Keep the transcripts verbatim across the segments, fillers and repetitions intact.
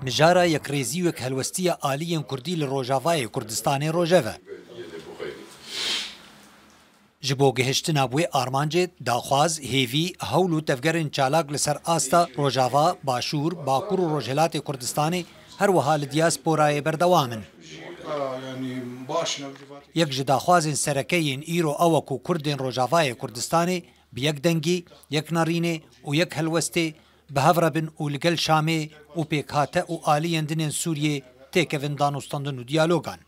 Mijara yekrêzî û yekhelwestiya aliyên Kurdî li Rojavayê Kurdistanê rojeve. Ji bo gihiştina bi wê armancê, daxwaz, hêvî, hewl û tevgerên çalak li ser asta Rojava, Başûr, Bakur û Rojhilatê Kurdistanê, her wiha li diyasporayê berdewam in. Yek ji daxwazên sereke yên îro ew e ku Kurdên Rojavayê Kurdistanê bi yek dengî, yek nerînê û yek helwestê bi hev re bin û li gel Şamê û pêkhate û aliyên din ên Sûriyê têkevin danûstandin û diyalogan.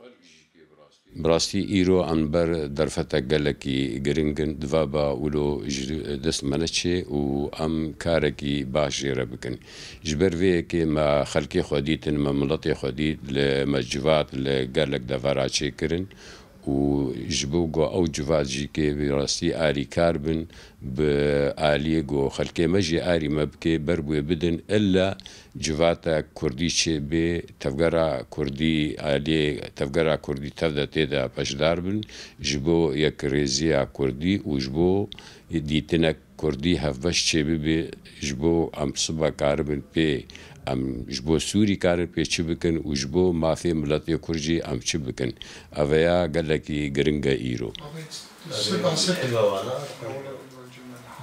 Bi rastî îro em ber derfetek gelekî giring in. Di va ba wilo ji dest me neçê û em karekî baş jê re bikin. Ji ber vê yekê me xelkê xwe dîtin, me miletê xwe dît, li me civat li gelek devera çêkirin û ji bo ku ew civat jî kê bi rastî arîkar bin, bi aliyê ku xelkê me jî arî me bike, ber bi wê bidin, illa civata kurdî çêbê, tevgera kurdî aliyê, tevgera kurdî tev de tê de beşdar bin, ji bo yekrêziya kurdî û ji bo dîtinek kurdî hevbeş çêbibe, ji bo em sibe karibin pê, em ji bo Sûrî karin pê çi bikin û ji bo mafê miletê kurd jî em çi bikin. Ev ya gelekî giring e îro.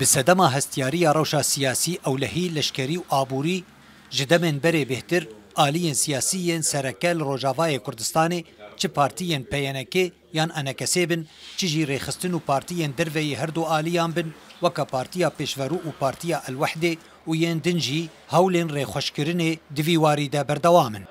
Bi sedema hestiyariya rewşa siyasî, ewlehî, leşkerî û aborî, ji demên berê bêhtir aliyên siyasî yên sereke li Rojavayê Kurdistanê, çi partiyên P Y N K yan E N K S bin, çi jî rêxistin û partiyên derveyî her du aliyan bin, weke Partiya Pêşverû û Partiya El-Wehdê û yên din jî, hewlên rêxweşkirinê di vî warî de berdewam in.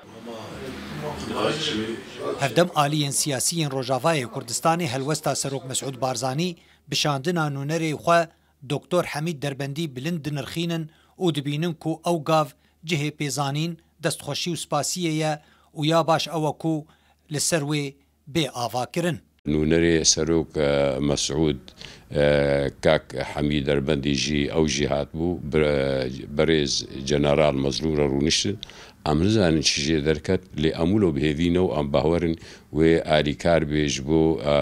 Hevdem aliyên siyasî yên Rojavayê Kurdistanê helwesta Serok Mesûd Barzanî bi şandina nûnerê xwe Doktor Hemîd Derbendî bilind dinirxînin û dibînin ku ew gav cihê pêzanîn, destxweşî û spasiyê ye û ya baş ew e ku li ser wê bê avakirin. Nûnerê Serok, e, Mesûd, e, kak Hemî Derbendî jî, ew jî hatibû, bire-, berêz General Mezlûm re rûniştin. Em nizanin çi jê derket, lê em wilo bi hêvî ne û em bawer in wê alîkar bê ji bo, e,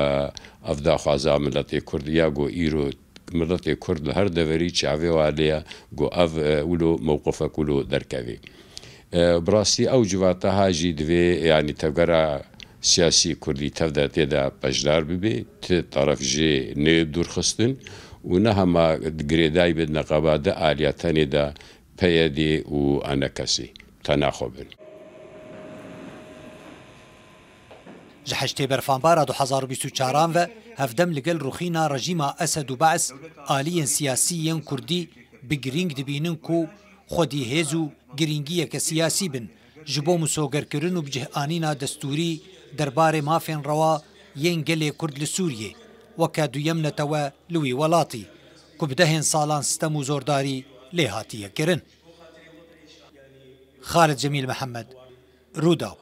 ev daxwaza miletê Kurd ya ku îro miletê Kurd li her deverî çavê wa lê ye ku ev, e, wilo mewqifek wilo derkevê. E, bi rastî ew civata ha jî divê, yanî tevgera siyasî kurdî tev de tê de beşdar bibe, ti teref jê neyê dûrxistin û ne hema girêdayî be di neqeba di aliya tenê de P Y D û E N K S'ê tena xwe bin. Ji heştê Berfanbara du hezar û bîst û çaran ve hevdem li gel rûxîna rejîma Esed û Be's, aliyên siyasî yên Kurdî bi girîng dibînin ku xwedî hêz û girîngiyeke siyasî bin, ji bo misogerkirin û bicihanîna destûrî derbarê mafên rewa yên gelê Kurd li Sûriyê, weke duyem netewe li wî welatî, ku bi dehên salan sitem û zordarî lê hatiye kirin. Xalid Cemîl Mihemed, Rûdaw.